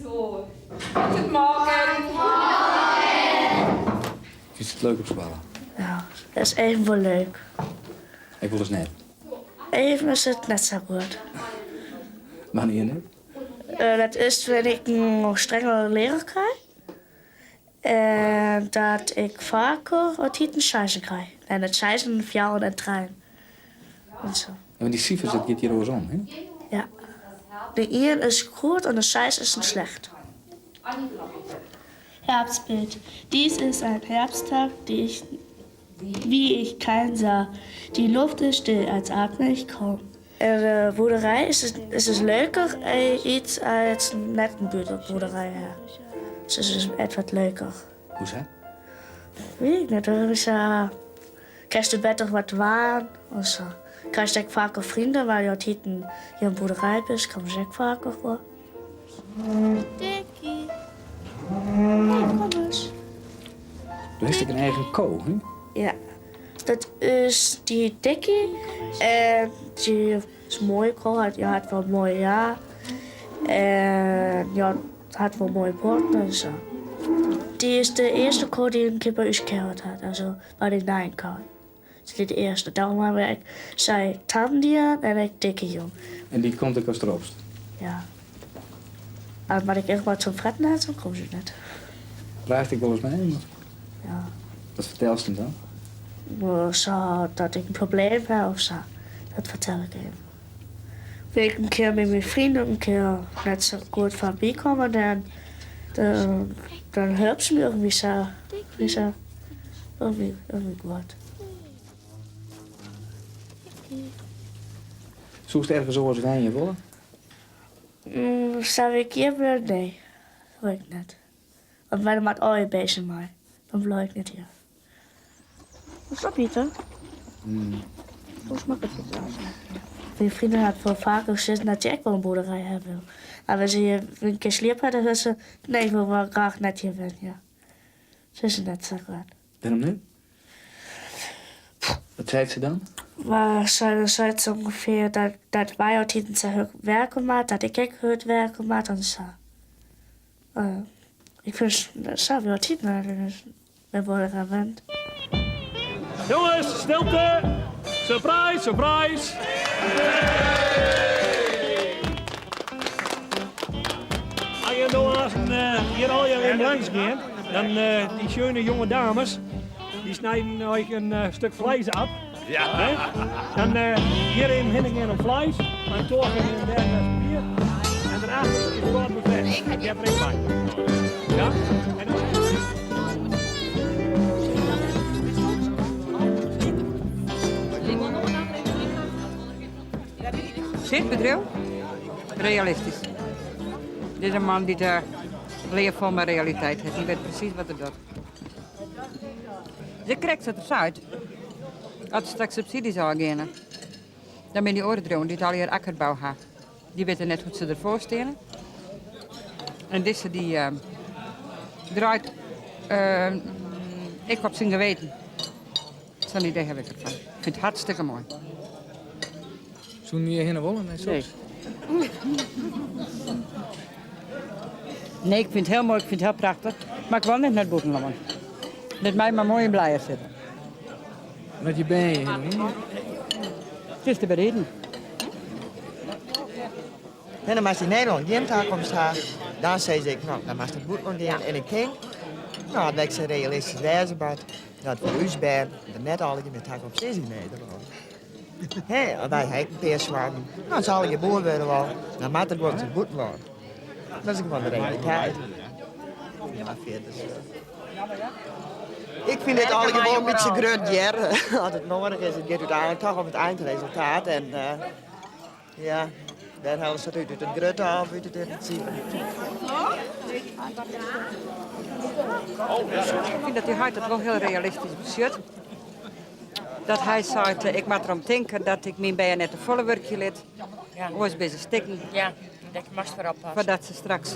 So, guten Morgen. Fynst it leuk op skoalle? Ja, dat is even wol leuk. Ek wolris net? Even is it net sa goed. Wannear net? Dat is wannear't ik in strenge learaar krij. En dat ik faker altyd in seizen krij. En it seizen, fjouwer en trijen. En sa. Ja, want dy sifers, dat giet hjir oars om, hè? Ja. De ien is goed en de seis is in slecht. Herbstbild. Dies ist ein Herbsttag, die ich, wie ich keinen sah. Die Luft ist still, als atme ich kaum. In de boerderij is it, is it leuker iets als net in boerderij. Dus it is echt wat leuker. Hoesa? Wit ik net. Dan is, krijst better wat dwaan. Of sa. Krijst ek faker freonen, mar altyd yn in boerderij bist, komme se ek faker foar. Dikkie. Hey, kom ris. Do hast ek in eigen ko, hè? Ja. Dat is dy Dikkie. En dy is in moaie ko. Hy hat wol moai haar. En ja, hat wol moaie poaten en sa. Dy is de earste ko dy't in kear by ús keard hat. Also by de nije ko. Dat is de earste. Dêrom hawwe we ek sy tam dien en ek Dikkie jûn. En dy komt ek ast ropst? Ja. As ik echt wat om fretten ha, dan komme se net. Praatst ek wolris mei him? Ja. Wat fertelst him dan? Sa dat ik in probleem ha of sa. Dat fertel ik him. As ik in kear mei myn freonen in kear net sa goed foarby komme, dan, dan, dan helpt se my irgendwie sa. Sa, irgendwie, irgendwie goed. Soest ergens oars wenje wolle? Sa ik hjir bliuw? Nee, dat wol ik net. Want wy moatte allegear bezig mei. Dan bliuw ik net hjir. Wat opiten? Hoe smakket it dan? Myn freondin hat wol faker sizzen dat sy ek wol in boerderij ha wol. Mar as se hjir in kear sliept hat, dan seit se, nee, ik wol wol graach net hjir wenje. Se is net sa graach. Wêrom net? Wat seit se dan? Mar se seit se ûngefear dat, dat wy altyd sa hurd werke moatte, dat ik ek hurd werke moat en sa. Uh, ik fyn sa wy altyd mar, dus wy wurde deroan wend. Jonges, stilte! Surprise, surprise! As je no aansten hjir allegear even langs gean, dan dy schöne jonge dames, dy snijden euch in stuk fleis af. Ja. Dan hjir even hinne gean om fleis, en toch even dêr in bier. En derachter is it buffet. Ik heb er ek by. Ja? En dan... Dit bedriuw? Realistysk. Dit is in man dy't de leaf foar mei realiteit hat. Dy wit presys wat er docht. Dit krekt sa't er seit. As der straks subsydzjes ôfgeane, dan binne dy oare bedriuwen dy't allegear akkerbou ha, dy witte net hoe't se derfoar steane. En dizze dy draait ek op syn geweten. Sa'n idee haw ik derfan. Ik fyn it hartstikke moai. Soenen je hinne wolle nei soks? Nee. Nee, ik fyn it hiel moai, ik fyn it hiel prachtich, mar ik wol net nei it bûtenlân. Lit my mar moai yn Blije sitte. En as je bern hjir hinne woene? It is te beriden. En dan moatst yn Nederlân gjin takomst ha, dan sis ik, no, dan moatst it bûtenlân gean. En ik tink, no, dat ik sa realistysk wêze moat, dat foar ús bern der net allegear mear takomst is yn Nederlân. Hè, want wy ha ek in pear soannen. No, as se allegear boer wurde wolle, dan moat der guon it bûtenlân. Dat is gewoan de realiteit. Ja, mar fierders. Ik fyn dit allegear wol in bytsje grut hear. As it nedich is, it giet úteinlik toch om it eindresultaat. En uh, ja, dêr helle se it út, út it grutte of út it yntinsive. Ik fyn dat dy heit dat wol hiel realistysk besjocht. Dat hy seit, ik moat derom tinke dat ik myn bern net te folle wurkje lit. Oars binne se stikken. Ja, dat moatst foar oppasse. Foardat se straks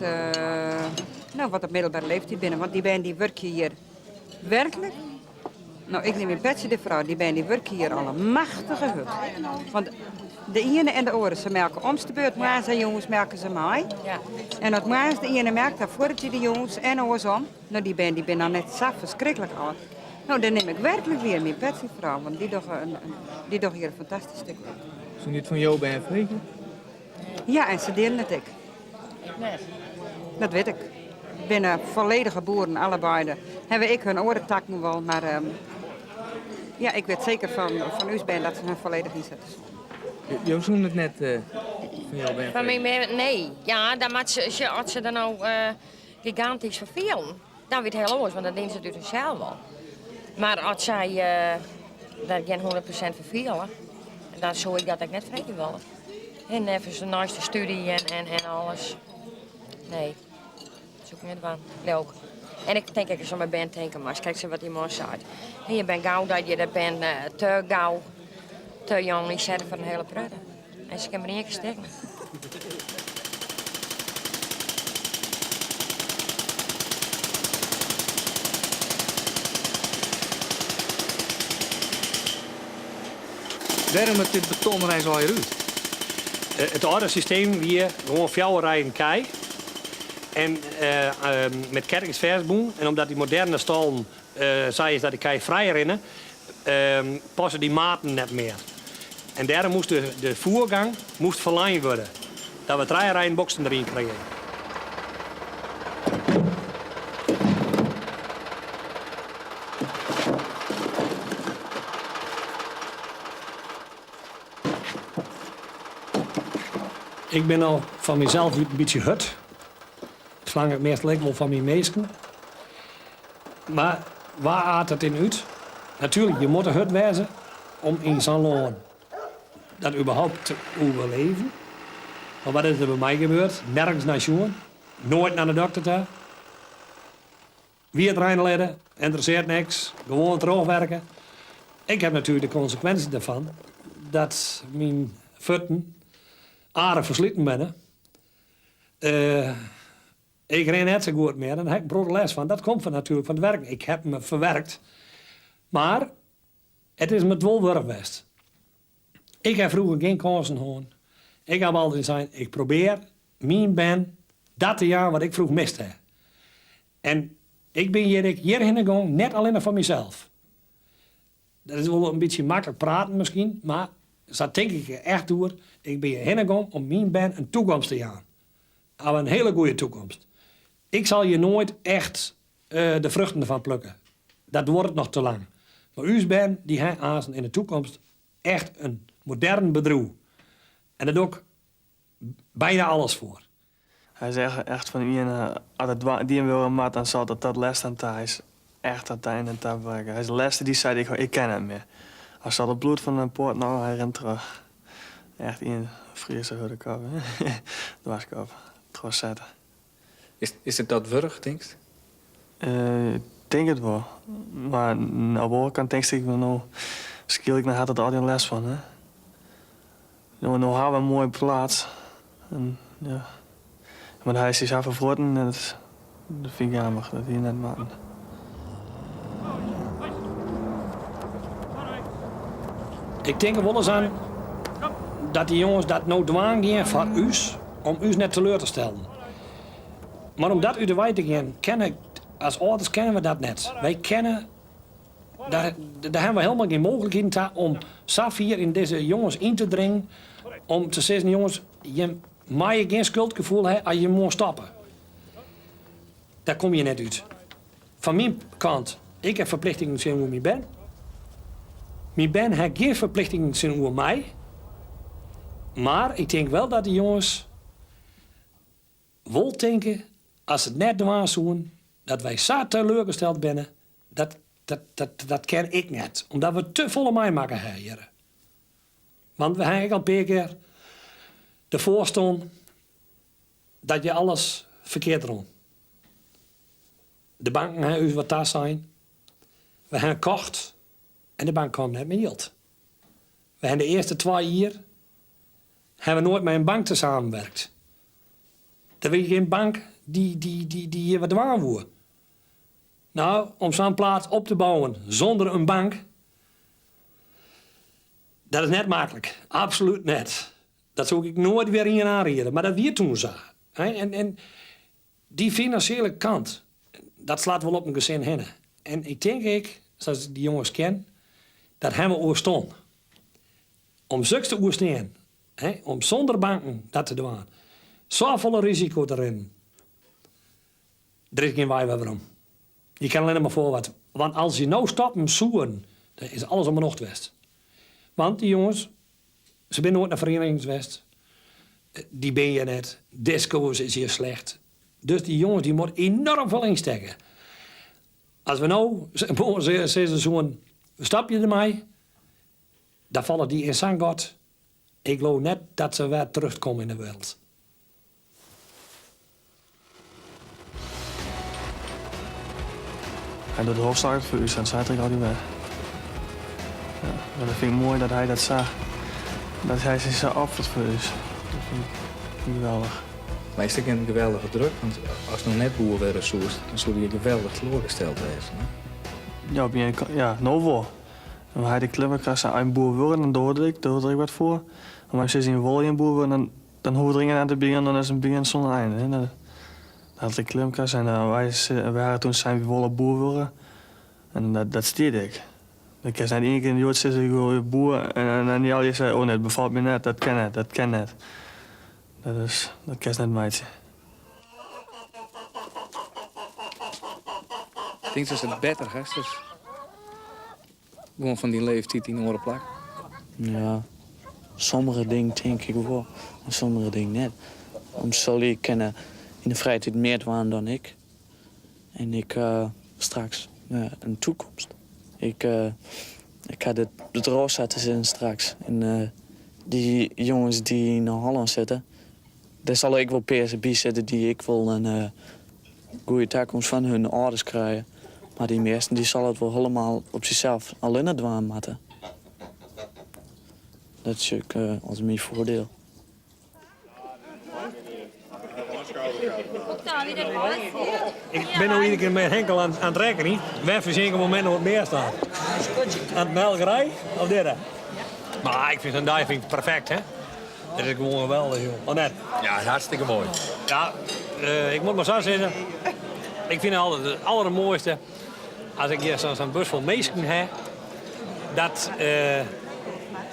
no, wat op middelbere leeftiid binne. Want dy bern dy wurkje hjir werklik. No, ik nim myn petsje derfoar ôf. Dy bern dy wurkje hjir allemachtige hurd. Want de iene en de oare, se melke omste beurt, moarns en jûns melke se mei. En as moarns de iene melkt, dan fuorret hy de jûns en oarsom. No, dy bern dy binne noch net sa ferskriklik âld. No, dêr nim ik werklik wier myn petsje foar ôf, want dy dogge, in, dy dogge hjir in fantastysk stik wurk. Soene dy it fan jo bern freegje? Ja, en se dienen it ek. Ik net. Dat wit ik. Binne volledige boeren, allebeide. Hawwe ek hun oare takken wol, mar um, ja, ik wit seker fan, fan ús bern dat se hun folledich ynsette soene. Jo soene it net uh, fan jo bern Fan myn bern, nee. Ja, dan moat se, as se der no uh, gigantysk ferfelen, dan wurdt it hiel oars, want dan dienen se it út harsels wol. Mar as sy der gjin 100% ferfiele, dan soe ik dat ek net freegje wolle. En neffens de nijste studie en, en, en alles. Nee, dat soe ik net dwaan. Leuk. En ik tink ek as oan myn bern tinke moatst. Krekt sa wat dy man seit. Je binne gau dat je dat bern te gau, te jong ynsette foar in hiele protte. En se kinne mar ien kear stikken. Wêrom moat dit beton der eins allegear út? It âlde systeem wie gewoan fjouwer rijen kij en met kettings fêstbûn. En omdat dy moderne stallen sa is dat de kij frij rinne, passe dy maten net mear. En dêrom moast de, de foergang moast ferlein wurde, dat we trije rijen boksen deryn krigen. Ik bin al fan mysels út in bytsje hurd. Dat ferlang ik meastal ek wol fan myn minsken. Mar wa aardet it in út? Natuerlik, je moatte hurd wêze om yn sa'n lân dat überhaupt te oerleven. Mar wat is der by my gebeurd? Nergens nei sjoen, noait nei de dokter ta. Wie it rinne litte, ynteressearret niks, gewoan trochwerke. Ik ha natuerlik de konsekwinsjes derfan dat myn fuotten aardich fersliten binne. Ik rin net sa goed mear en dêr ha ik in protte lêst fan. Dat komt fan natuerlik fan it werken. Ik ha me ferwerkt, mar it is me it wol wurdich west. Ik ha froeger gjin kânsen hân. Ik ha altyd sein, ik probear myn bern dat te jaan wat ik froeger mist ha. En ik bin hjir ek hjirhinne gong net allinnich foar mysels. Dat is wol in bytsje maklik praten miskien, mar sa tink ik der echt oer. Ik bin hjirhinne gong om myn bern in toekomst te jaan. Hawwe in hiele goede toekomst. Ik sal hjir noait echt de fruchten derfan plukke. Dat duorret noch te lang. Mar ús bern dy ha aansen yn de toekomst echt in modern bedriuw. En dêr doch ik bijna alles foar. Hy is echt, echt fan ien, as it dien wurde moat, dan sil dat dat lêste aan ta. Hy is echt oan it ein oan ta wurke. Hy is de lêste dy't seit, ik kin net mear. As al it bloed fan de poaten ôf, hy rint troch. Echt ien Friese hurde kop, dwarskop, trochsette. Is it dat wurdich, tinkst? Ik tink it wol. Mar oan de oare kant tinkst ek, no, skielk no hat it altyd lêst fan, hè. No, no ha we in moaie plaats. En, ja. Mar hy is sa ferfrotten en dat, dat fyn ik jammer, dat hie net moatten. Ik tink der wolris oan dat dy jonges dat no dwaan gean foar ús, om ús net teleur te stellen. Mar om dat út de wei te gean, kin, as âlders kinne we dat net. Wy kinne, dêr, dêr hawwe we hielendal gjin mooglikheden ta om safier yn dizze jonges yn te dringen om te sizzen, jonges, jim meie gjin skuldgefoel ha as jim moarn stoppe. Dêr komme je net út. Fan myn kant, ik ha ferplichtingen tsjinoer myn bern. Myn bern ha gjin ferplichtingen tsjinoer my. Mar ik tink wol dat de jonges wol tinke, as se it net dwaan soenen, dat wy sa teleurgesteld binne, dat, dat, dat, dat kin ik net. Omdat we te folle meimakke ha hjir. Want we ha ek al in pear kear derfoar stien dat je alles ferkeard rûn. De banken ha ús wat tasein. We ha kocht en de bank kaam net mei jild. We ha de earste twa jier ha we noait mei in bank te samenwerkt. Der wie gjin bank dy't hjir wat dwaan woe. No, om sa'n plaats op te bouwen sûnder in bank, dat is net maklik. Absolút net. Dat soe ik noait wer ien oanriede, mar dat wie toen sa. En dy finansjele kant, dat slacht wol op in gesin hinne. En ik tink ek, sa't ik dy jonges ken, dat ha we oerstien. Om soks te oerstean, om sûnder banken dat te dwaan, safolle risiko te rinnen, der is gjin wei wer werom. Je kinne allinnich mar foarwert. Want as je no stoppen soenen, dan is alles om 'e nocht west. Want dy jonges, Se binne noait nei ferienings west. Dy binne hjir net. Disko's is hjir slecht. Dus dy jonges dy moatte enoarm folle ynstekke. As we no sizze soenen, we stopje dermei, dan falle dy yn sa'n gat. Ik leau net dat se wer terjochtkomme yn de wereld. Hy docht de hoofdzaak foar ús en seit ek altyd wer. Ja, mar dat fyn ik moai dat hy dat sa, dat hy sich sa offert foar ús. Dat fyn ik geweldich. Mar is it ek in geweldige druk? Want ast no net boer wurde soest, dan soe dy geweldich teloargesteld wêze, ne? Ja, op ien kant, ja, no wol. En hy de klimmer sa ein boer wurde, dan doar ik, doar ik wat foar. Mar as je wol gjin boer wurde, dan Dan hoecht der ien oan te begjinnen, dan is it in begjin sûnder ein. Hè. Dan hat de klimkast en wy wy hawwe toen sein wy wolle boer wurde. En dat, dat stiet ek. Dan kinst net ien kear hjoed sizze ik wol boer en dan healjier sizze oh nee, it befalt my net, dat kin net, dat kin net. Dat is, dat kinst net meitsje. Tinkst datst it better hast as guon fan dyn leeftiid yn oare plak? Ja. Sommige dingen tink ik wol en sommige dingen net. Om Solly kinne yn de frije tiid mear dwaan dan ik. En ik straks in toekomst. Ik, ik ha it rosa te sizzen straks. En dy jonges dy't yn Hollân sitte, dêr sille ek wol pear by sitte dy't ek wol in goede takomst fan hun âlders krije. Mar dy measten dy sille it wol hielendal op sichsels allinne dwaan moatte. Dat sjoch ik as myn foardiel. Ik bin no iedere kear mei Henkel oan it rekkenjen. Wêr fersin ik in momint no it meast oan? Oan it melkerij of dit? Mar ik fyn sa'n dei fyn ik perfekt, hè? Dit is gewoan geweldich, joh. Of net? Ja, hartstikke moai. Ja, ik moat mar sa sizze. Ik fyn it altyd it allermoaiste as ik hjir sa'n bus fol minsken ha. Dat,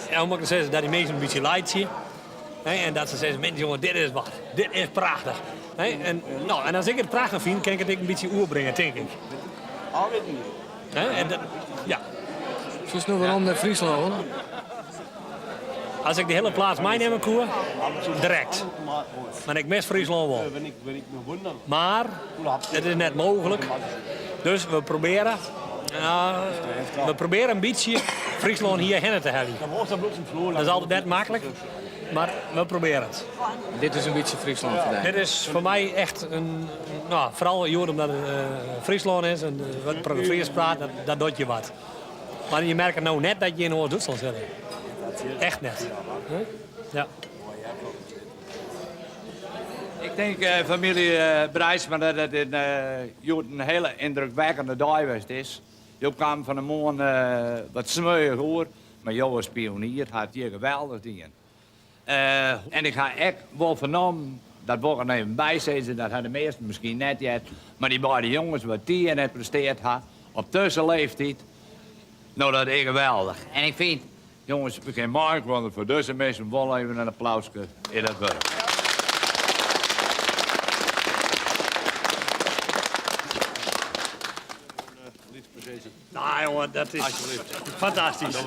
ja, hoe moat ik it sizze, dat dy minsken in bytsje laitsje. En dat se sizze, min jonge, dit is wat. Dit is prachtich. En, no, en as ik it prachtich fyn, kin ik it ek in bytsje oerbringe, tink ik. En dat, ja. Soest no werom nei Fryslân wolle? As ik de hiele pleats meinimme koe, direkt. Mar ik mis Fryslân wol. Mar it is net mooglik. Dus we probearje, we probearje in bytsje Fryslân hjirhinne te heljen. Dat is altyd net maklik, mar we probearje it. Dit is in bytsje Fryslân foar dy? Dit is foar my echt in, no, foaral hjoed omdat it Fryslân is en wat Frysk praat, dat docht je wat. Mar je merke no net dat je yn Oast-Dútslân sitte. Echt net. Ja. Ik tink, eh, famylje eh, Breinsma, dat it in, eh, hjoed in hiele yndrukwekkende dei west is. Jo kamen fan 'e moarn wat smeuïch oer, mar jo as pionier ha it hjir geweldich dien. En ik ha ek wol fernommen, dat wol ik der even by sizze, dat ha de measten miskien net heard, mar dy beide jonges wat dy hjir net presteard ha op dizze leeftiid, no dat is geweldich. En ik fyn, jonges, we kinne mei foar dizze minsken wol even in applauske is dat wurdich. Nou jongen, dat is fantastysk.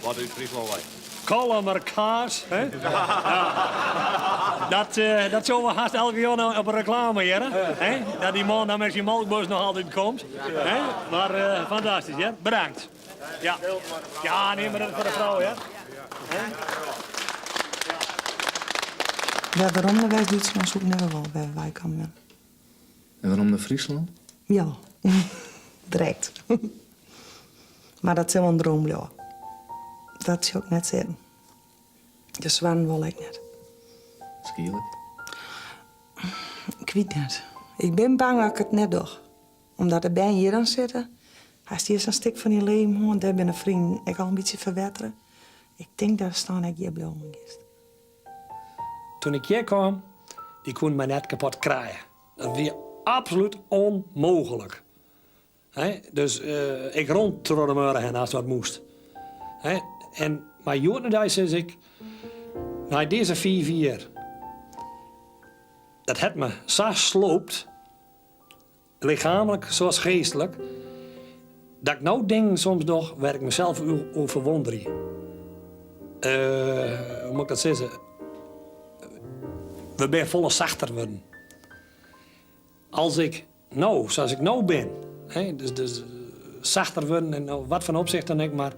Wat út Fryslân wei. Kollumer kaas. Hè? Ja. Dat, uh, dat sjogge we hast elke jûn op 'e reklame hjir. Hè? Dat dy man dan mei syn molkbus noch altyd komt. Hè? Mar uh, fantastysk, hè? Bedankt. Ja. Ja, nee, mar dat is foar de frou, hè? Wer werom nei West-Dútslân soe ik never wol wer weikomme willen. En werom nei Fryslân? Ja, direkt. Mar dat sil wol in droom bliuwe. Dat sjoch ik net sitten. De swannen wol ik net. Skielk? Ik wit net. Ik bin bang dat ik it net doch. Omdat de bern hjir dan sitte. Hast hjir sa'n stik fan dyn leven hân, dêr binne de freonen ek al in bytsje ferwettere. Ik tink datst dan ek hjir bliuwen giest. Toen ik hjir kaam, dy koenen my net kapot krije. Dat wie absolút ûnmooglik. Dus uh, ik rûn troch de muorre hinne as dat moast. En, mar hjoed-de-dei sis ik, nei dizze 5 jier, dat hat my sa sloopt, lichaamlik sa as geastlik, dat ik no dingen soms doch wêr't ik mysels oer ferwûnderje. Uh, hoe moat ik dat sizze? We binne folle sachter wurden. As ik no, sa as ik no bin, dus, dus sachter wurden en wat foar opsicht dan ek, mar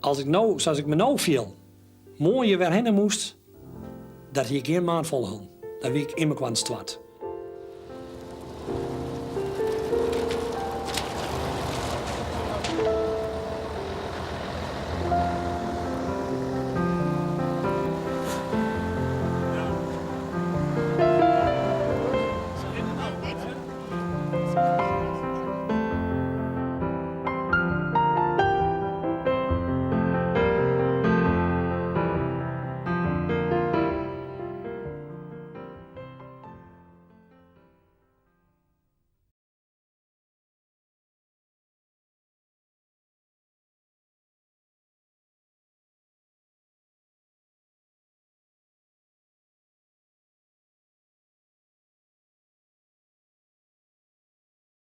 as ik no, sa as ik my no fiel, moarn hjir wer hinne moast, dat hie ik gjin maand folholden. Dan wie ik yn mekoar stoart.